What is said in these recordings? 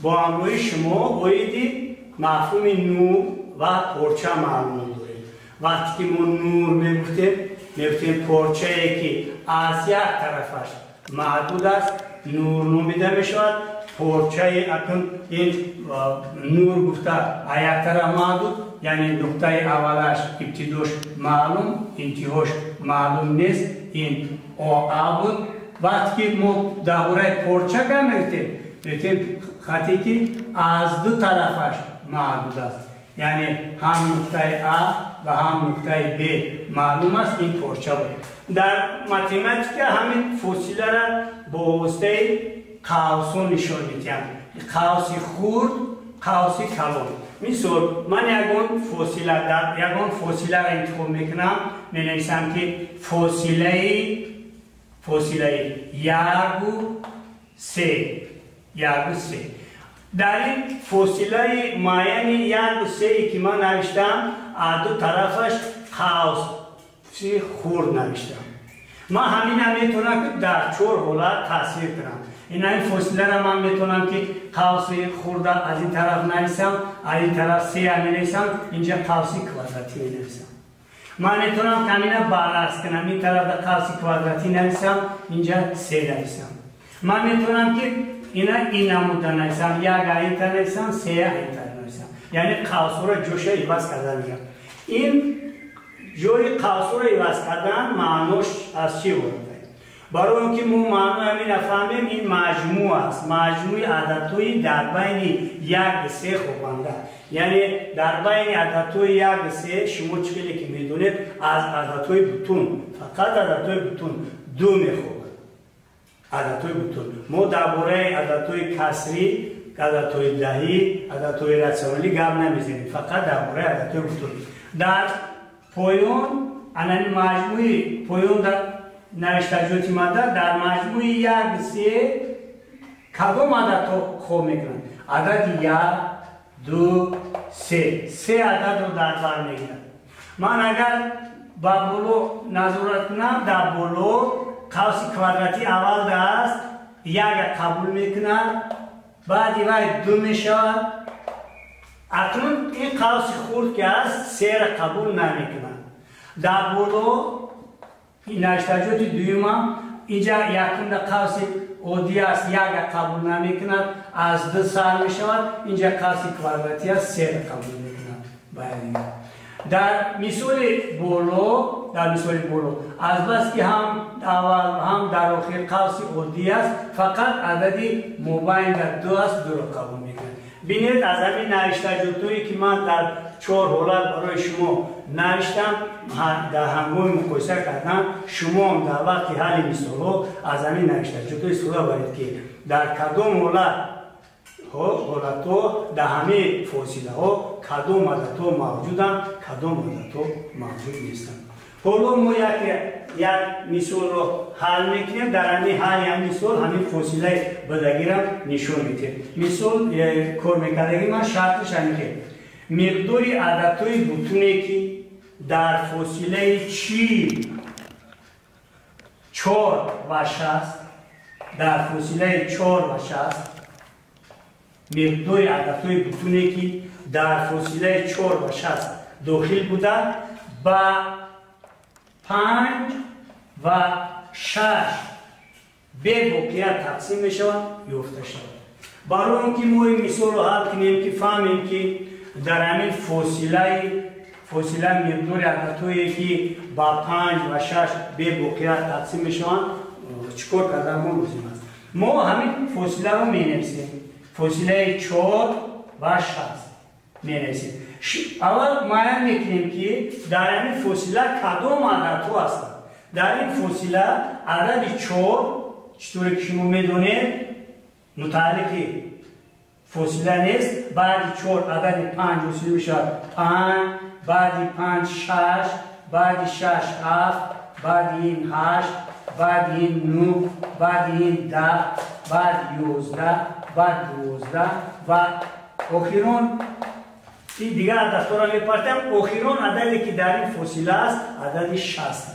Бо ҳамроҳи шумо оиди мафҳуми нур ва порча маълумот дорем. Вақте ки мо нур мегуфтем, мегуфтем порчае ки аз як тарафаш маҳдуд аст, нур номида мешавад. Порчаи акнун ин нур гуфта аз як тараф маҳдуд, яъне нуқтаи аввалаш ибтидош маълум, интиҳош маълум нест, ин ОА буд. Вақте ки мо дар бораи порча гап мегуфтем, мегуфтем хате ки аз ду тарафаш маҳдуд аст, яъне ҳам нуқтаи А ва ҳам нуқтаи Б маълум аст, ин порча буд. Дар математика ҳамин фосиларо бо воситаи қавсҳо нишон медиҳанд: қавси хурд, қавси калон. Мисол, ман ягон фосила ягон фосиларо интихоб мекунам, менависам ки фосилаи 1 3, 1 3. Дар ин фосилаи муайяни 1 3, ки ман навиштам, аз ду тарафаш қавси хурд навиштам. Ман ҳамина метавонам ки дар чор ҳолат тасвир кунам. Ин ҳамин фосиларо ман метавонам ки қавси хурда аз ин тараф нависам, аз ин тараф сея менависам, инҷа қавси квадратӣ менависам. Ман метавонам ки ҳамина баръакс кунам, ин тарафда қавси квадратӣ нависам, инҷа се нависам. Ман метавонам ки ина ин намуда нависам, як аинта нависам, сея аинта нависам, яъне қавсҳоро ҷоша иваз карда мегам. Ин ҷои қавсҳоро иваз кардан маънош аз чӣ иборат? Барои он ки мо маънои ҳамина фаҳмем, ин маҷмӯъ аст, маҷмӯи ададҳои дар байни 1 се хобанда, яъне дар байни ададҳои 1 се. Шумо чӣ хеле ки медонед, аз ададҳои бутун фақат ададҳои бутун ду мехобад. Ададҳои бутун, мо дар бораи ададҳои касрӣ, ададҳои даҳӣ, ададҳои ратсионалӣ гап намезанем, фақат дар бораи ададҳои бутун. Дар поён анани маҷмӯи поён дар навиштаҷоти мада дар маҷмӯи 1 се кадом ададҳо хоб мекунанд? Адади як, ду, се, се ададро дар бар мегирад. Ман агар ба боло назорат кунам, дар боло қавси квадратӣ аввал аст, яка қабул мекунад, баъди вай ду мешавад. Акнун ин қавси хурд ки аст, сера қабул намекунад. Дар боло навиштаҷоти дуюмам инҷа якумда қавси оддӣ аст, яка қабул намекунад, аз ду сар мешавад. Инҷа қавси квадратӣ аст, сера қабул мекунад. Дар мисоли боло, дар мисоли боло азбаски ҳам аввал, ҳам дар охир қавси оддӣ аст, фақат адади мобайн дар ду аст, дуро қабул мекунад. Бинед, аз ҳамин навиштаҷотҳое ки ман дар чор ҳолат барои шумо навиштам, дар ҳангоми муқоиса кардан шумоам дар вақти ҳалли мисолҳо аз ҳамин навиштаҷотҳо истифода баред, ки дар кадом ҳолатҳо, дар ҳамаи фосилаҳо кадом ададҳо мавҷуданд, кадом ададҳо мавҷуд нестанд. Ҳоло мо як мисолро ҳал мекунем. Дар ҳамин ҳалли ҳамин мисол ҳамин фосилаи будагиро нишон медиҳем. Мисол кор мекардаги ман шарташ ҳамин ки миқдори ададҳои бутуне, ки дар фосилаи 44 ва 60, дар фосилаи 4 ва 60, миқдори ададҳои бутуне, ки дар фосилаи 4 ва 60 дохил буда, ба 5 ва 6 бебоқият тақсим мешавад, ёфта шавад. Барои он ки мо ин мисолро ҳал кунем, ки фаҳмем, ки дар ҳамин фосила миқдори ададҳое, ки ба 5 ва 6 бебоқият тақсим мешаванд, чӣ кор кардан мо лозим аст? Мо ҳамин фосиларо менависем, фосилаи 4 ва 60 менависем. Аввал муайян мекунем, ки дар ҳамин фосила кадом ададҳо ҳастанд. Дар ин фосила адади чор, чӣ тавре ки шумо медонед, мутааллиқи фосила нест. Баъди чор адади панҷ ҳосил мешавад, панҷ, баъди панҷ шаш, баъди шаш ҳафт, баъди ин ҳашт, баъди ин нӯҳ, баъди ин 10, баъд 11, баъд 12 ва охирон ин дигар ададҳоро мепартам. Охирон ададе, ки дар ин фосила аст, адади 60 аст,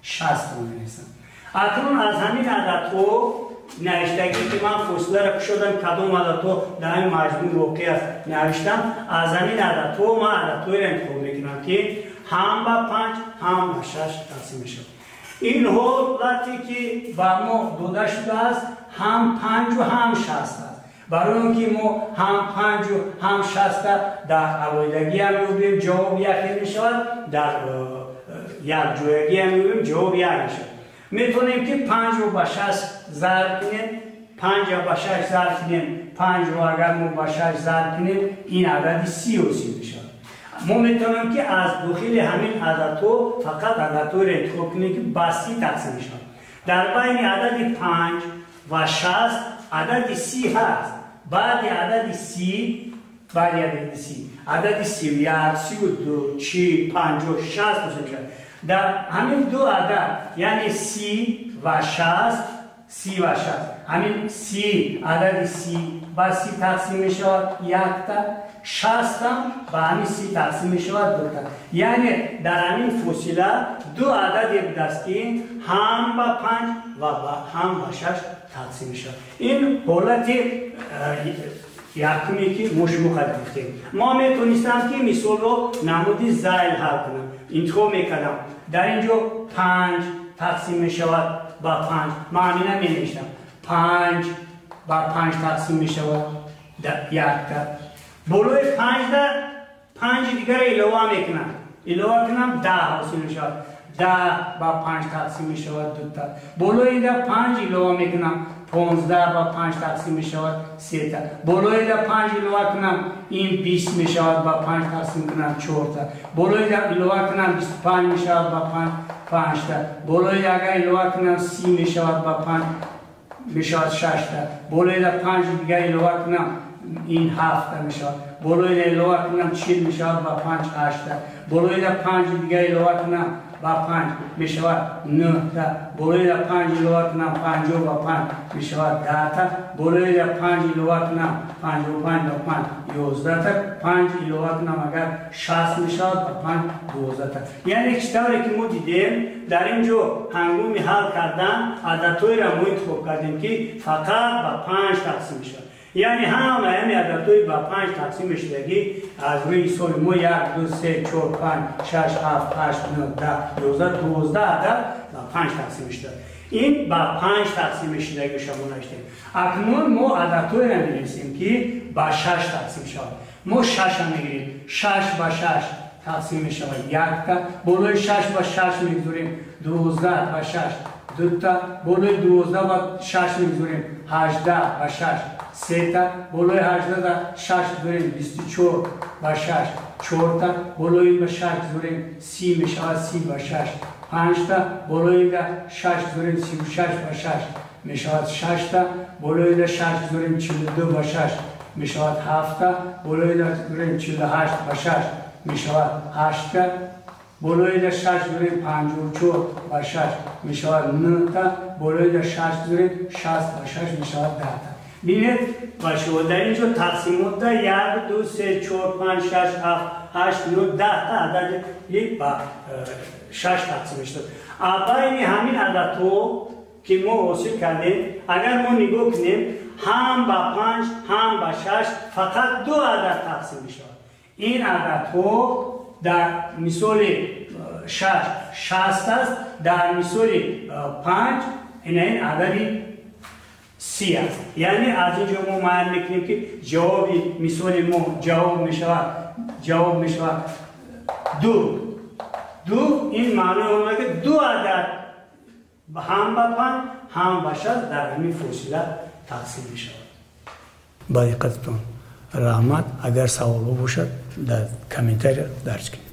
60-ро менависам. Акнун аз ҳамин ададҳо Навиштагӣ ки ман фосиларо кушодам, кадом ададҳо дар ҳамин маҷмӯи воқеъ аст навиштам, аз ҳамин ададҳо ман ададҳоеро интихоб мекунам, ки ҳам ба 5, ҳам ба 6 тақсим мешавад. Ин ҳолате ки ба мо дода шудааст, ҳам 5 ҳам 6 аст. Барои он ки мо ҳам 5 ҳам 6 дар алоҳидагӣ ҳам меёбем, ҷавоб як хел мешавад, дар якҷоягӣ ҳам меёбем, ҷавоб як мешавад. Метавонем ки 5-ро ба 6 зарб кунем, 5-ро ба 6 зарб кунем, 5-ро агар мо ба 6 зарб кунем, ин адади 30 ҳосил мешавад. Мо метавонем ки аз дохили ҳамин ададҳо фақат ададҳоеро интихоб кунем, ки ба 30 тақсим мешавад. Дар байни адади 5 ва 6 адади 30 ҳаст. Баъди адади 30, баъди адади 30, адади 31, 32, 40, 50, 60 ҳосил мешавад. Дар ҳамин ду адад, яъне 30 ва 60, 30 ва 60, ҳамин 30, адади 30 ба 30 тақсим мешавад якта, 60 ҳам ба ҳамин 30 тақсим мешавад дута. Яъне дар ҳамин фосила ду ададе будааст, ки ҳам ба 5 ва ҳам ба 6 тақсим мешавад. Ин ҳолати якуме ки мо шумо қадр гуфтем. Мо метавонистам ки мисолро намуди зайл ҳал кунам. Интихоб мекардам. Дар ин ҷо 5 тақсим мешавад ба 5. Ман ҳамина менавиштам. 5 ба 5 тақсим мешавад якта. Болои 5 да 5 дигарро илова мекунам. Илова кунам 10 ҳосил мешавад. 10 ба 5 тақсим мешавад дута. Болои да 5 илова мекунам, 15 ба 5 тақсим мешавад сета. Болои да 5 илова кунам, ин 20 мешавад, ба 5 тақсим кунам 4 та. Болои да илова кунам 25 мешавад, ба 5 5 та. Болои да агар илова кунам 30 мешавад, ба 5 мешавад 6 та. Болои да 5 дигар илова кунам, ин 7 та мешавад. Болои да илова кунам 40 мешавад, ба 5 8 та. Болои да 5 дигар илова кунам ба 5 мешавад 9 та. Болои да 5 илова кунам 50 ба 5 мешавад 10 та. Болои да 5 илова кунам 55 ба 5 11 та. 5 илова кунам агар 60 мешавад, ба 5 12 та. Яъне чӣ тавре ки мо дидем, дар ин ҷо ҳангоми ҳал кардан ададҳоеро мо интихоб кардем, ки фақат ба 5 тақсим мешавад. Яъне ҳама ҳамин ададҳои ба 5 тақсим мешудагӣ аз рӯи ҳисоби мо 1, 2, 3, 4, 5, 6, 7, 8, 9, 10, 11, 12 адад ба 5 тақсим мешудад. Ин ба 5 тақсим мешудагиша мо навиштем. Акнун мо ададҳоеро менависем, ки ба 6 тақсим шавад. Мо 6-ро мегирем. 6 ба 6 тақсим мешавад якта. Болои 6 ба 6 мегузорем 12 ба 6 дута. Болои 12 ба 6 мегузорем 18 ба 6 сета. Болои 18 ба 6 гузорем 24 ба 6 чорта. Болои ба 6 гузорем 30 мешавад, 30 ба 6 панҷта. Болои ба 6 гузорем 36 ба 6 мешавад 6та. Болои ба 6 гузорем 42 ба 6 мешавад 7та. Болои ба гузорем 48 ба 6 мешавад 8та. Болои да 6 гузорем 54 ба 6 мешавад 9та. Болои да 6 гузорем 60 ба 6 мешавад 10та. Бинед бачаҳо, дар ин ҷо тақсимот да 1, 2, 3, 4, 5, 6, 7, 8, 9, 10 та адади ба 6 тақсим мешавад. А байни ҳамин ададҳо ки мо ҳосил кардем, агар мо нигоҳ кунем, ҳам ба 5, ҳам ба 6 фақат ду адад тақсим мешавад. Ин ададҳо дар мисоли 6 60 аст, дар мисоли 5 ин адади 30 аст. Яъне аз ин ҷо мо муайян мекунем, ки ҷавоби мисоли мо ҷавоб мешавад 2. 2 ин маънои он ки ду адад ҳам ба 5 ҳам ба 6 дар ҳамин фосила тақсим мешавад. Ба диққататон раҳмат. Агар саволҳо бошад, дар комментария дарҷ кунед.